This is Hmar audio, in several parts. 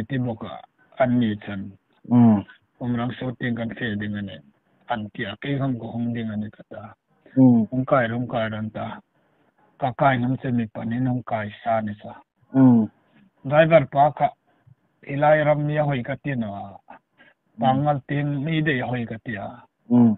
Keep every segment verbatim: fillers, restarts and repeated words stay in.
ti bawk a, anni chun. Mm. Umrangso tieng kan fe ding a nih. An ti a, kei khom ka hung ding a nih ka ta. Mm. Hung kai rawh, hung kai rawh an ta. Ka kai hnung chu mi pahniin hung kai sa a ni chu. Mm. Driver pa kha, hi lai ram mi a hoi ka ti naw a. Mm. Pangal tieng mi dei a hoi ka ti a. Mm.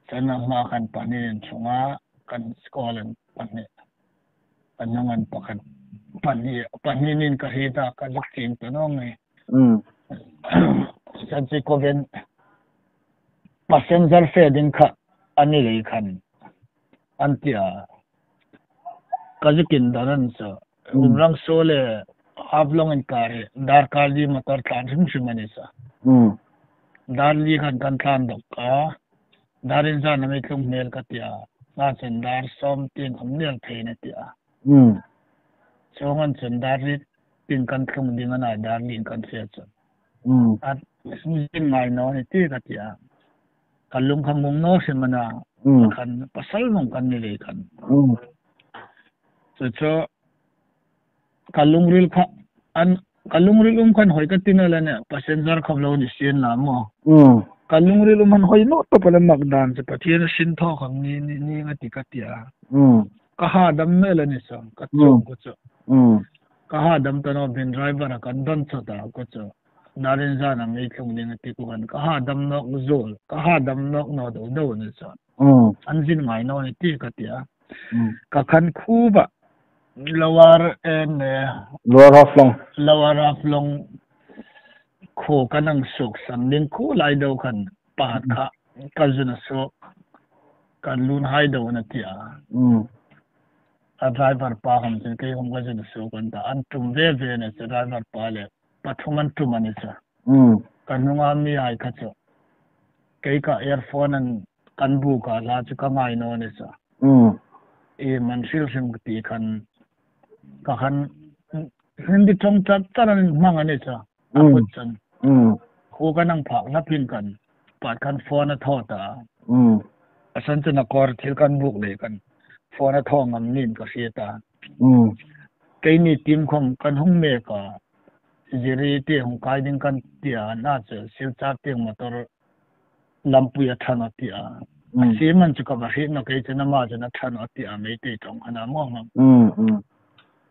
Chun ama khan pahni an ṭhung a, kan school an pahni. Kan hnung an pakhat, pahni, pahni nin ka hriet a, ka zuk chieng ta naw ngei. Mm. Chun chu Koven passenger fe ding kha a ni lei khan an ti a. Ka zuk indon a ni chu. Mm. Umrangso le Haflong inkar hi dar kar li motor tlan hrim hrim a ni chu. Mm. Dar li khan kan tlan dawk a. Dar in zan a mi tlung hmel ka ti a. Nachu dar sawm tieng khom ni el thei a ni ti a. Mm. Chuong an chun dar riet tieng kan tlung ding a na, dar liin kan fe chu. Mm. A zin ngai naw ni ti ka ti a. Ka lung kha ngung naw hrim a na. Mm. Khan pasal mawng kan ni lei khan. Mm. Chu chu ka lungril kha an, ka lungril um khan hoi ka ti naw a nih, passenger khom lo ni sien la maw. Mm. Ka lungril um an hoi naw tawp a la mak dan chu Pathien a sin thaw khom ni, ni, ni nga ti ka ti a. Mm. Ka ha dam naw a nih chu, ka chuong kha chu. Mm. Ka ha dam ta naw, van driver a kan don chawt a kha chu. Dar in zan a mi tlung ding a ti kha khan ka ha dam nawk zuol, ka ha dam nawk naw deu deu a ni chu. Mm. An zin ngai naw ni ti ka ti a. Mm. Ka khan khuo ba, Lower, eh, ne, Lower Haflong. Lower Haflong khuo kan hang suok san ding khuo lai deu khan pakhat kha ka zun a suok, kan lun hai deu a ni ti a. Mm. A driver pa khom chun kei khom ka zun a suok an ta, an tum ve ve a ni chu driver pa le pathum an tum a ni chu. Mm. Kan hnunga mihai kha chu kei kha earphone an kan buk a la chu ka ngai naw a ni chu. Mm. Iem an hril hrim ka ti khan, ka khan Hindi ṭawng chat chat an hmang a ni chu. A kut chun. Mm. Khuo kan hang phak hlak hin khan pakhat khan phone a thaw ta. Mm. A san chun a kawr thil kan buk lei khan phone a thaw ngam niin ka hriet a. Mm. Keini team khom kan hung mek a. Ziri tieng hung kai ding kan ti a, nachu Silchar tieng motor lampui a ṭha naw ti a. Mm. A siem an chu ka va hriet naw, kei chun ama chun a ṭha naw ti a, Meitei ṭawng khan a maw. Mm, mm.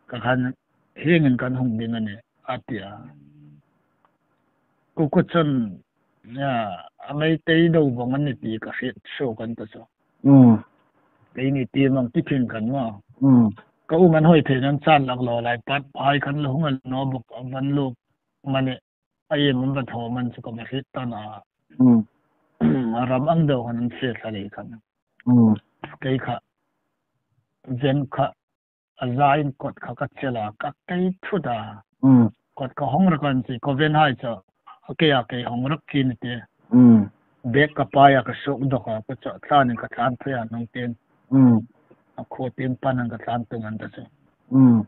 Ka khan hieng hin kan hung ding a nih a ti a. Kha kha chun, ya, a Meitei deu vawng a ni ti ka hriet suok an ta chu. Mm. Keini team ang ti khin khan maw. Mm. Ka um an hoi thei nan chan lak lo lai pat, hai khan lo hung an naw bawk, a van lo mani, a iem an va thaw am an chu ka va hriet ta naw a. Mm. A ram ang deu khan an fe thla lei khan. Mm. Kei kha, van kha, a zain kot kha ka chel a, ka kei thut a. Mm. Kot ka hawng rak an ti, Koven hai chu, a kei a kei hawng rak khin ti. Mm. Bag ka paia ka suok dawk a, ka chu tlan in ka tlan pei a hnung tieng. Mm. A khuo tieng pan an ka tlan tung an ta chu. Mm.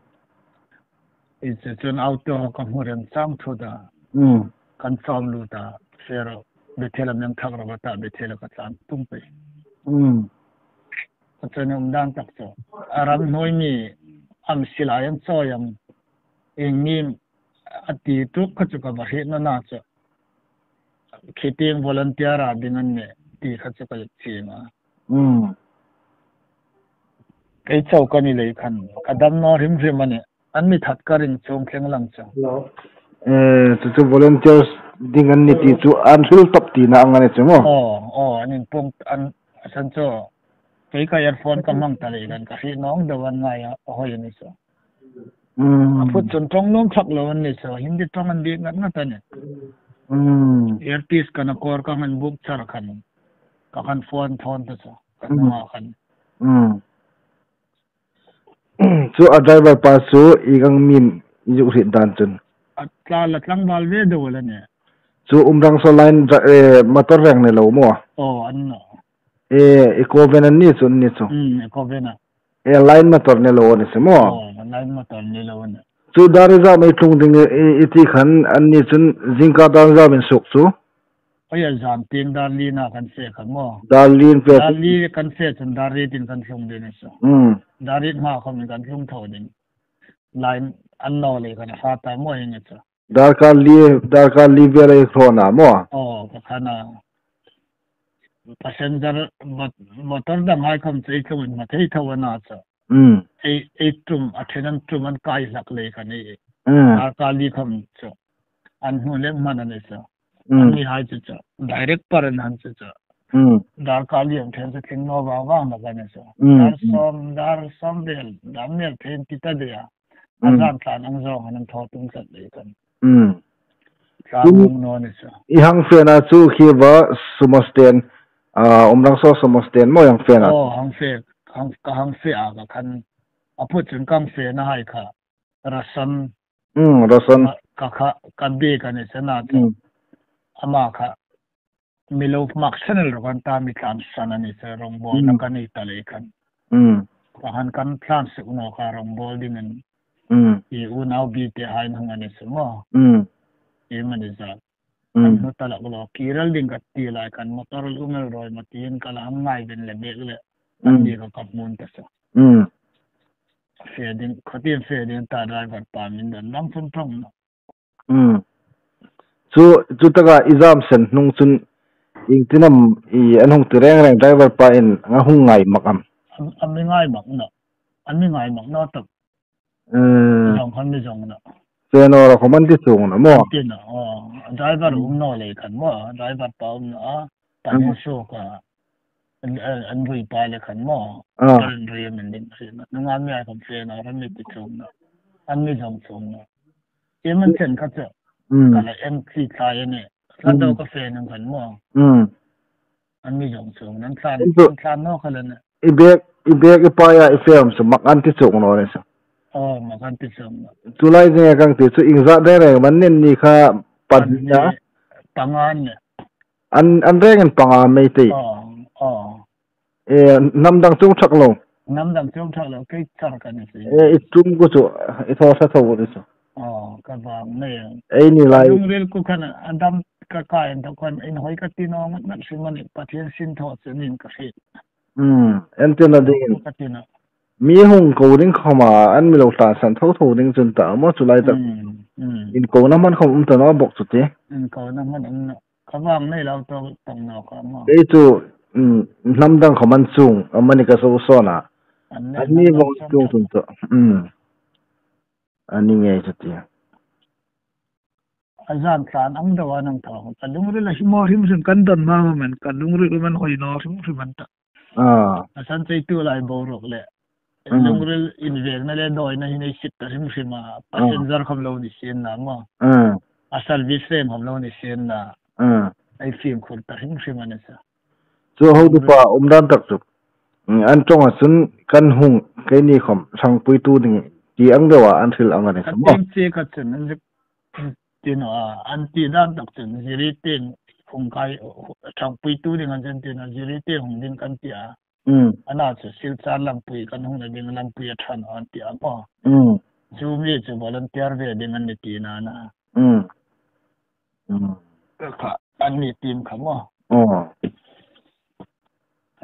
I chu chun auto ka hmu reng chang thut a. Mm. Kan chawm lut a, Sero, Bethel a meng thak rawh a ta, Bethel a ka tlan tung pei. Mm. Ka chun um dan tak chu. A ram hnuoi mi am silai an chawi am, ieng ngim a ti tuk kha chu ka va hriet naw a chu. Khi tieng volunteer a ding an nih ti kha chu ka chieng a. Mm. Kei chau ka ni lei khan, ka dam naw hrim hrim a nih. An mi that ka ring chuong thleng lang chu. Hello. Eh, chu chu volunteers ding an ni ti chu an hril tawp tina ang a ni chu maw? Aw, aw, an inpuong, an, a san chu. Kei ka earphone ka hmang ta lei khan ka hriet naw ang deu an ngai a, a hoi a ni chu. Mm. A phut chun ṭawng nuom thlak lo an ni chu, Hindi ṭawng an biek ngat ngat a nih. Mm. Earpiece ka na kawr ka hang buk char khan, ka khan phone thaw an ta chu, ka hnunga khan. Mm. Chu a driver pa chu ieng ang mim i zuk hriet dan chun. A tla la tlangval ve deu a la nih. Chu Umrangso line dra-, eh, motor reng ni lo maw? Aw, a ni naw. Eh, Ecovan an ni chu, an ni chu. Mm, Ecovan a. Eh, line motor ni lo a ni chu maw? Aw, line motor ni lo a nih. Chu dar zam ei tlung ding i, i ti khan an ni chun zingkar dar zam in suok chu. Oi, a zan tieng dar li na kan fe kha maw. Dar li in fe. Dar li kan fe chun dar rietin kan tlung ding a ni chu. Mm. Dar riet hma khom kan tlung thaw ding. Line an naw lei kan hrat ta maw hi a ni chu. Darkar li, darkar li vel ei hrawn a maw? Aw, ka khan a. Passenger mot-, motor dang hai khom chu ei tlung inhma thei tho a na chu. Mm. Ei, ei tum, a ṭhen an tum an kai hlak lei kha ni. Mm. Darkar li khom chu. An hnu lem hman a ni chu. Mm. An ni hai chu chu. Direct par an han chu chu. Mm. Darkar li ang ṭhen chu tling naw vang vang na ka ni chu. Mm, dar mm. Sawm, dar sawm vel, dar vel ṭhen ti ta de a. A Mm. zan tlan ang zawng an thaw tum tlat lei kha ni. Mm. Tlan Tum- mung naw ni chu. I hang fe na chu khi va sumo stand, ah, Umrangso sumo stand maw i hang fe na? Oh, hang fe, hang, ka hang fe a ka khan. A phut chun ka hang fe na hai kha. Rasan. Mm, Rasan. Ka, ka kha, ka bik a ni chu na chu. Mm. Ama kha. Mi lo mak sanel ro kan ta mi tlan san a ni chu rawngbawl Mm. na ka nei ta lei khan. Mm. Ka han kan tlan suk naw ka rawngbawl ding an. Mm. I unau bi te hai hung a ni chu maw. Mm. I mani za. Mm. Kan hnu ta lak lo, kiral ding ka ti lai kan motor lum el roi ma tiin ka la hang ngai ven le bek le. Kan Mm. ni ka ka hmun ta sa. Mm. Fe ding, khatin fe ding ta driver pa min dan dam chun ṭawng na. Mm. Chu, chu taka i zam sen hnung chun iengtin am i an hung ti reng reng driver pa in a hung ngai mak am? An, an mi ngai mak na. An mi ngai mak na tak. Eh. Zong khan mi zong na. Fe naw ro khom an ti chuong na maw? An ti na, oh. Driver Mm. um naw lei khan maw? Driver pa um na a. Panu Mm. suok a. An, an, an rui pa le khan maw? Ah. An rui a min ding si na. Nunga mi ai khom fe naw ro mi ti chuong na. An mi zong chuong na. Iem an chen kha chu. Mm. Ka la en thi thlai a ni. Hla Mm. dawk a fe nung khan maw? Mm. An mi zong chuong na. An tlan, Chu- an tlan naw kha la na. I bek, i bek i paia i fe am chu mak an ti chuong naw ni chu. Oh, mak an ti chuong naw. Chu lai zinga ka hang ti chu iengzat reng reng am an ni kha pahni a? Panga an ni. An, an rengin panga Meitei. Oh, oh. Eh, hnam dang chuong ṭhak lo. Hnam dang chuong ṭhak lo, kei char ka ni si. Eh, i tum ku chu, i thaw sa tho ku ni chu. Oh, ka vang nei. Ei ni lai. Lungril ku khan a dam ka kai an tho khan inhawi ka ti naw ngat ngat si mani Pathien sin thaw chu nin ka hriet. Hmm, entirna dingin. Ka ti naw. Mi hung ko ding khoma, an mi lo tlansan tho tho ding chun ta maw chu lai tak. Hmm, hmm. Inkona hman khom um ta naw bok chu ti. Inkona hman um naw. Ka vang nei lo tawk tawk naw ka maw. Kei chu, mm, hnam dang khom an chuong, amani ka so sawn a. An nei An ni hnam vong dang chuong sawn chun chu. Mm. An ni ngei chu ti. A zan tlan ang deuh an hang thaw. Ka lungril a him hrim hrim kan don ma ma men, ka lungril um an hawi naw hrim hrim an ta. Ah. A san chei tu lai bo rok le. Mm. Lungril invekna le dawina hi nei sit ta hrim hrim a. Ah. Passenger khom lo ni sien na maw. Ah. A service rem khom lo ni sien na. Ah. Ei fimkhur ta hrim hrim a ni sa. Chu ho tu pa um dan tak chu. Mm, an ṭawnga chun kan hung keini khom ṭhangpuitu ding ti ang deuha an hril ang a ni sa maw. Ka teng che ka chun an zik ti naw a, an ti dan tak chun ziri tieng hung kai ṭhangpuitu ding an chen ti naw, ziri tieng hung ding kan ti a. Mm. Ana chu Silchar lampui kan hung na ding lampui a ṭha naw an ti a maw. Mm. Chu mi chu volunteer ve ding an ni ti na na. Mm. Mm. Ka kha an ni tim kha maw. Oh.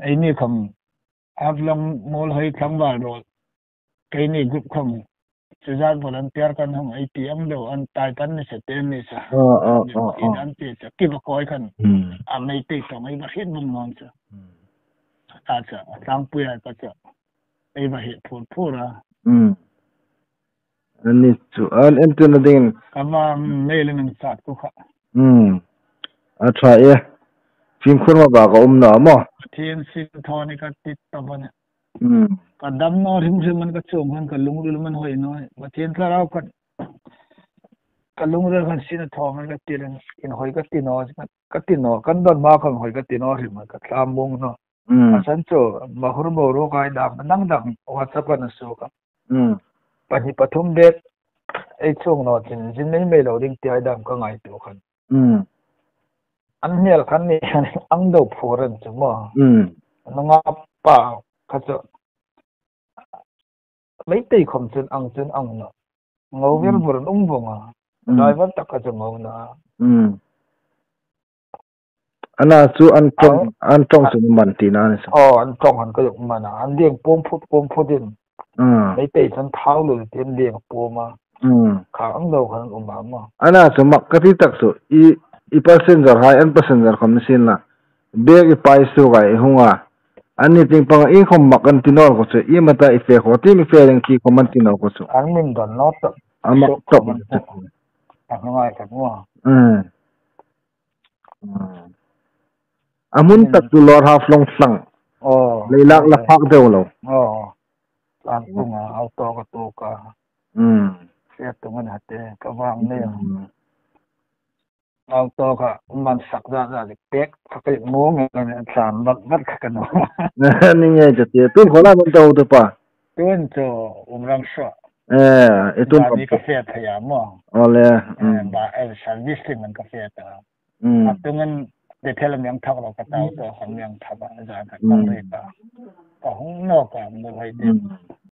Ei ni khom Haflong Muolhoi tlangval ruol. Keini group khom. Chu zat volunteer kan hung ei ti ang deuh an tai kan ni sa te ni sa. Oh, oh, oh, Ti oh. an ti sa. Ki va koi khan. Hmm. A Meitei tawng ei va hriet vung nawn sa. Hmm. Ta sa. Tlangpui ai ka sa. Ei va hriet phur phur a. Hmm. An ni chu. An entirna dingin. Ka vang nei le nang sat ku kha. Hmm. A ṭha e. Fimkhur ma ba ka um na maw. Pathien sin thaw ni ka ti ta ba ni. Hmm. Ka dam naw hrim hrim an ka chuong khan ka lungril man hawi naw. Pathien thlarau khan ka lungril khan sin a thaw man ka ti len inhawi ka ti naw, ka ti naw, kan don ma khan hawi ka ti naw hrim ka tlam mung naw. Hmm. A san chu, ma hur bo ro kai dam, nang dam, WhatsApp kan su ka. Hmm. Pahni pathum bek, ei chuong naw chin, zin mei mei lo ding ti ai dam ka ngaituo khan. Hmm. An hmel khan ni ang deuh phur an chu maw. Hmm. Nunga pa kha chu. Meitei khom chun ang chun ang naw. Ngo vel Hmm. vur an um vong a. Hmm. Driver tak kha chu ngo naw. Hmm. Ana chu an ṭawng, Aw. an ṭawng chu man ti na ni sa. Aw, an ṭawng han ka zuk man a. An ding pawm phut, pawm phut in. Hmm. Meitei chun thau lo ti an ding pawm a. Hmm. Kha ang lo khan um a maw. Ana chu mak ka ti tak chu i, i passenger hai an passenger khom sin la. Bag i pai su gai hung a. An ni ting pang in khom mak an ti naw ko chu. I mata i fe kho ti mi fe reng ti khom an ti naw ko chu. An min don naw tak. A mak sok tok. Khom an ti. A ngai ka maw. Hmm. Hmm. A hmun tak chu Lawr Haflong thlang. Oh. Leilak la phak deu lo. Oh. Tlang tunga auto ka tuk a. Hmm. Siat tunga na te ka vang le. Hmm. Auto ka man sak za za dik pek ka pe mo me ka ne tlan vat vat ka ka no. Ni nge ja te. Tun khola man tau tu pa. Tun chu um rang so. Eh, e tun ba ni ka fe thaya mo. Ole. Eh, hmm. Ba, eh, service ti man ka fe ta. Hmm. A tungan Bethel miang thak lo ka tau to kan miang thak a za ka kan ri ta. Ka hung no ka mo hai te. Hmm.